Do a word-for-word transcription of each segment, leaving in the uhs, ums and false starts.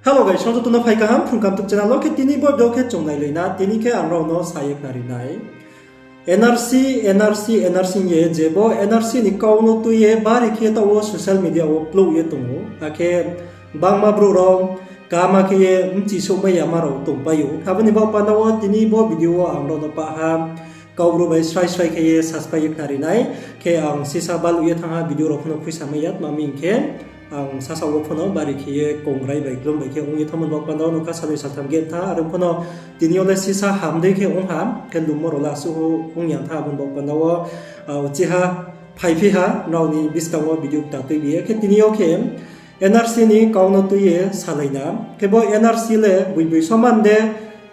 Hello guys, song joto no phai kaham Phrung Kam YouTube channel wo. Khe tini bo video khe chung nailai na, tini khe ang rao no sa ye khnari nai. N R C, N R C, N R C hing ye, je bo N R C ni kau no tui ye bari khe taoh wo social media wo plouh ye tong ou. Akhe bangma brouh rao kaham khe ye bchi souhmai yama rao tongpai ou. Abo ni baoh panda wo tini bo video wo ang rao no pah ha Kaubru bai srai srai khe ye saspai ye khnari nai. Khe ang sisa baluh ye thanng ha, video rao pho no khuisamai ya, tma hing khe ang sasaoh wo pho no bari khe ye kongrai bai klum bai khe ong ye thanngmo ni baoh panda wo nokha salnoi saltham gap tha, are pho no tini yo le sisa ham dei khe ong ha, khe lummo rao le asuh ong ya tha, abo ni baoh panda wo, ah, uchih ha, phaiphi ha, nrao ni buskang wo video kta tuibi ye. Khe tini yo khe N R C ni kau no tui ye salai na. Khe bo N R C le boiboi soman de,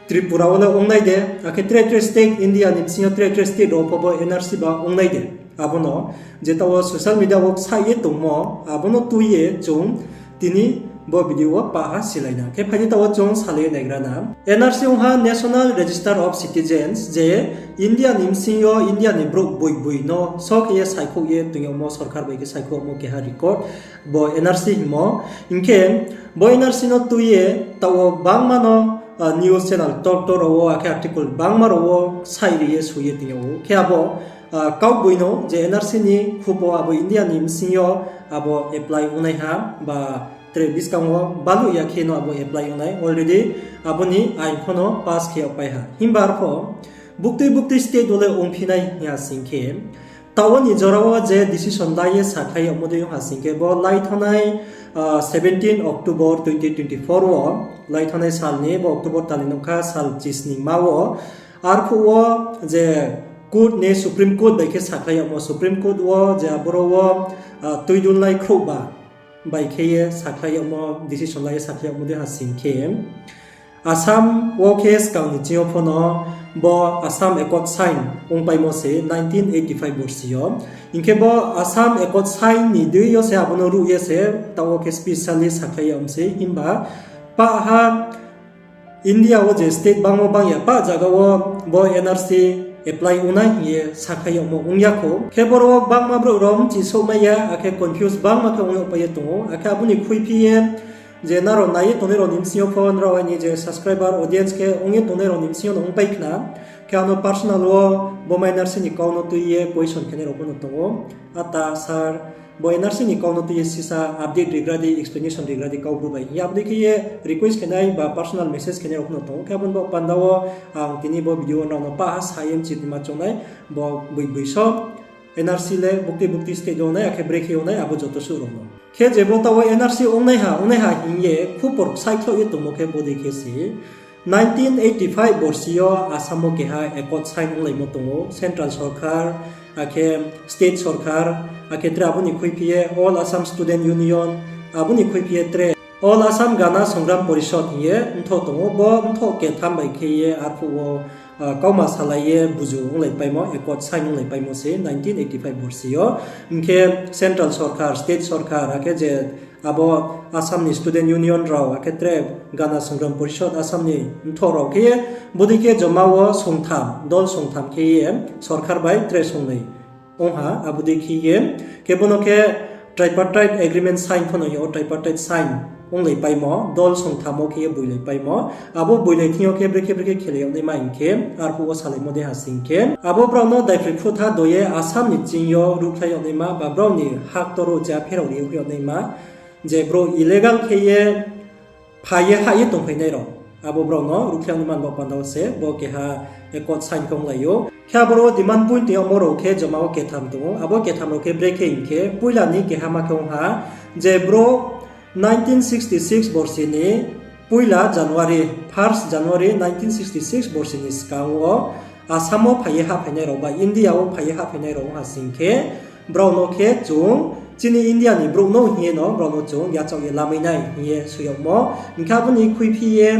Tripura wo le ongnai de, akhe tre tre state, India ni bsing yo tre tre state rao pho bo N R C ba ongnai de. Abo no je taoh wo social media wo ksaih ye tongmo, abo no tui ye chung tini bo video wo pah ha silai na. Khe phai di taoh wo chung salai ye naigra na. N R C ong ha National Register of Citizens, je India ni bsing yo India ni brouh boiboi no so khe ye saikhouh ye tong yagmo, sorkar bai khe saikhouhmo keha record bo N R C hingmo. Hing khe bo N R C no tui ye taoh wo bangma no, ah, news channel ktor ktor rao wo, akhe article bangma rao wo saih ri ye soi ye tong yag ou. Khe abo, ah, kaugboino je N R C ni khupo abo India ni bsing yo abo apply ongnaiha ba tre buskang wo baluh ya khe no abo apply ongnai already, abo ni ain pho no pass khe yagpai ha. Himba arpho buktui buktui state wo le ongphi nai hing ya sing khe, taoh wo ni jora wo je decision lai ye sakhlai yagmo dei ong ha sing khe bo lai thanngnai, ah, seventeen October twenty twenty-four wo, lai thanngnai sal ni bo October tal ni nokha sal chisningma wo, arphuh wo je court ni, Supreme Court bai khe sakhlai yagmo, Supreme Court wo je aboro wo, ah, tuidulnai khrouhba bai khe ye sakhlai yagmo, decision lai ye sakhlai yagmo dei ha sing khe, Assam wo khe skang ni ching yo pho no bo Assam Accord sign ongpaimo se nineteen eighty-five borsi yo. Hing khe bo Assam Accord sign ni dei yo se abo no ruh ye se taoh wo khe specially sakhlai yag mi se. Himba pah ha India wo je state bangmo bang ya pah zaga wo bo N R C apply ongnai hing ye sakhlai yagmo ong ya khou. Khe boro wo bangma brouh rao bchi souhmai ya, akhe confuse bangma khe ong yagpai ye tong ou. Akhe abo ni khuiphi ye je nrao nai ye tongnai rao ni bsing yo pho, nrao aini je subscriber, audience khe ong ye tongnai rao ni bsing yo no ongpai khna. Khe ano personal wo bo N R C ni kau no tui ye question khenai rao pho no tong ou. Ata sir, bo N R C ni kau no tui ye sisa update rigra di, explanation rigra di Kaubru bai hing ye, abo dei khe ye request khenai ba personal message khenai rao pho no tong ou. Khe abo ni baoh panda wo ang tini bo video wo nrao no pah ha sa ye mchitma choung nai, bo boiboi so N R C le buktui buktui state yo ongnai, akhe brekhe ongnai, abo joto suh rao no. Khe je bo taoh wo N R C ongnaiha, ongnaiha hing ye khupor ksaihkhloh ye tongmo khe bo dei khe se, nineteen eighty-five borsi yo Assam wo keha accord sign onglaimo tong ou, central sorkar, akhe state sorkar, akhe tre abo ni khuiphi ye All Assam Student Union, abo ni khuiphi ye tre All Assam Gana Songram Porishod hing ye mthoh tong ou, bo mthoh ketham bai khe ye arphuh wo, ah, kauma salai ye buzu onglaipaimo, accord sign onglaipaimo se nineteen eighty-five borsi yo. Hing khe central sorkar, state sorkar, akhe je abo Assam ni Student Union rao, akhe tre Gana Songram Porishod Assam ni mthoh rao khe ye, bo dei khe joma wo songtham, dol songtham khe ye sorkar bai tre songnoi ong ha, abo dei khe ye, khe bo no khe tripartite agreement sign pho no hing ou, tripartite sign onglaipaimo, dol songtham wo khe ye boilaipaimo, abo boilai thing yo khe brekhe brekhe khelai yag naima hing khe, arphuh wo salaimo dei ha sing khe, abo brao no daiphri khutha do ye Assam ni ching yo ruhkhlai yag naima, ba brao ni haktor wo ja pherao ri yag naima, je brouh illegal khe ye phai ye hah ye tongphainai rao, abo brao no ruhkhlai yag naima ni baoh panda wo se bo keha accord sign khe onglai ou. Khe aboro demand point tong yagmo rao khe joma wo ketham tong ou, abo ketham rao khe brekhe hing khe, poila ni kehama khe ong ha, je brouh nineteen sixty-six borsi ni poila January, first January nineteen sixty-six borsi ni skang wo Assam wo phai ye hahphainai rao ba India wo phai ye hahphainai rao ong ha sing khe, brao no khe chung chini India ni brouh no hing ye no brao no chung yachaoh ye lamai nai hing ye soi yagmo. Hing khe abo ni khuiphi ye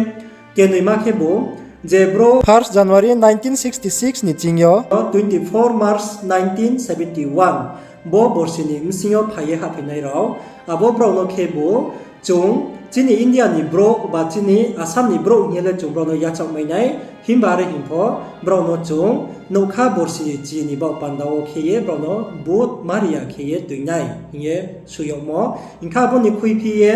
kenoima khebu, je brouh first January nineteen sixty-six ni ching yo twenty-four March nineteen seventy-one, bo borsi ni bsing yo phai ye hahphainai rao, abo brao no khebu chung chini India ni brouh ba chini Assam ni brouh hing ye le chung brao no yachaoh mai nai, himba are hing pho brao no chung nougkha borsi chi ni baoh panda wo khe ye brao no vote ma ri ya khe ye tuinai hing ye soi yagmo. Hing khe abo ni khuiphi ye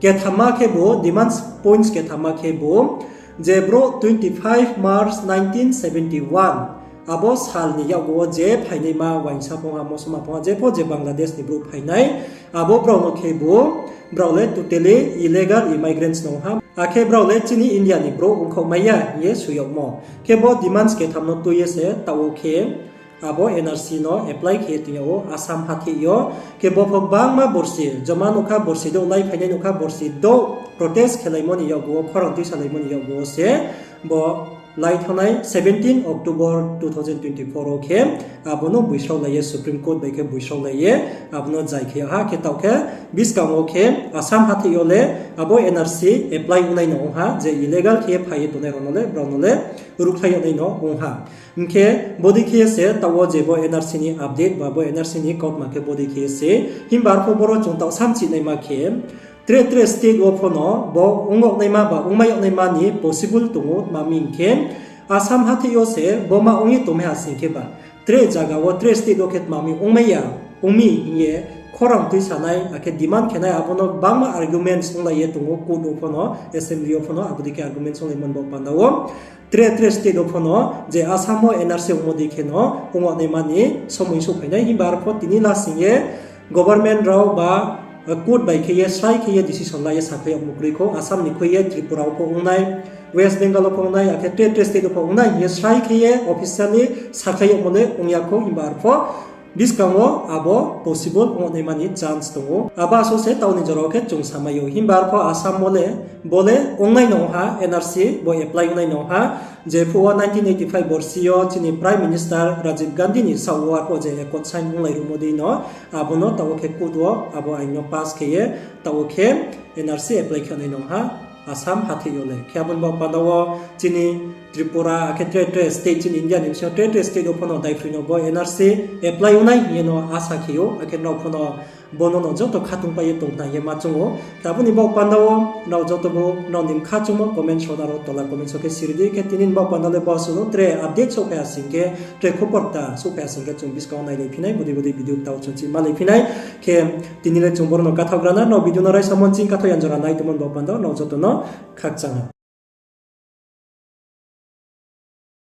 Kethamma khebu, demands points kethamma khebu, je brouh twenty five March nineteen seventy one, abo sal ni yakgu wo je phainaima uaingsa phung ha, mosoma phung ha, jepho je Bangladesh ni brouh phainai, abo brao no khebu, brao le totally illegal immigrants no ong ha. Akhe brao le chini India ni brouh ongkhaoh mai ya hing ye soi yagmo. Khe bo demands ketham no tui ye se taoh wo khe abo N R C no apply khe ye tong yag ou Assam hatheh yo. Khe bo pho gbangma borsi, joma nouhkha borsi douh, lai phainai nouhkha borsi douh, protest khelaimo ni yakgu wo, khorang tuisalaimo ni yakgu wo se bo lai thanngnai seventeen October two thousand twenty four wo khe abo no buisraolai ye, Supreme Court bai khe buisraolai ye abo no jai khe yag ha. Khe taoh khe buskang wo khe Assam hatheh yo le abo N R C apply ongnai no ong ha, je illegal khe ye phai ye tongnai rao no le, brao no le ruhkhlai yagnai no ong ha. Hing khe bodei khe ye se taoh wo je bo N R C ni update ba bo N R C ni kautma khe bodei khe ye se. Himba arpho boro chung taoh samchihnaima khe, tre tre state wo pho no bo ong yagnaima ba ongmai yagnaima ni possible tong ou, tma hing khe Assam hatheh yo se bo ma ong ye tongmai ha sing khe ba, tre zaga wo, tre state wo khe tma mi ongmai ya, ong mi hing ye khorang tuisanai, akhe demand khenai, abo no gbangma arguments onglai ye tong ou, court wo pho no, assembly yo pho no, abo dei khe arguments onglaimo ni baoh panda wo. Tre tre state wo pho no je Assam wo N R C ongmo dei khe no ong yagnaima ni somoi souhphai nai, himba arpho tini lasing ye government rao ba court bai khe ye srai khe ye decision la ye sakhlai yagmo kroi khou, Assam ni khui ye Tripura wo pho ong nai, West Bengal wo pho ong nai, akhe tre tre state wo pho ong nai hing ye srai khe ye officially sakhlai yagmo le ong ya khou, himba arpho buskang wo abo possible ong yagnaima ni chance tong ou. Abo asuh se taoh ni jora wo khe chung samai ou. Himba arpho Assam wo le, bo le ongnai no ong ha, N R C bo apply ongnai no ong ha. Jephuh wo nineteen eighty five borsi yo chini Prime Minister Rajiv Gandhi ni saoh wo arpho je accord sign onglai ruhmo dei no, abo no taoh wo khe court wo abo ain no pass khe ye, taoh wo khe N R C apply khe nai no ong ha Assam hatheh yo le. Khe abo ni baoh panda wo chini Tripura, akhe tre tre state, chini India ni bsing yo tre tre state wo pho no daiphroi no bo N R C apply ongnai hing ye no asa khe ou, akhe nrao pho no bo no no joto khatungpai ye tong khna hing ye ma choung ou. Khe abo ni baoh panda wo nrao joto bo nrao ni mkha choungmo comments rao no aro tola comments wo khe siri di. Khe tini ni baoh panda le bo asuh no, tre update souhphai ya sing khe, tre khupor kta souhphai ya sing khe chung buskang wo nailai phi nai, bodei bodei video kta wo chung chih malai phi nai. Khe tini le chung boro no kathaoh gra na, nrao video no raisa mo ching kathaoh yan jora nai tongmo ni baoh panda wo nrao joto no khakchang ha.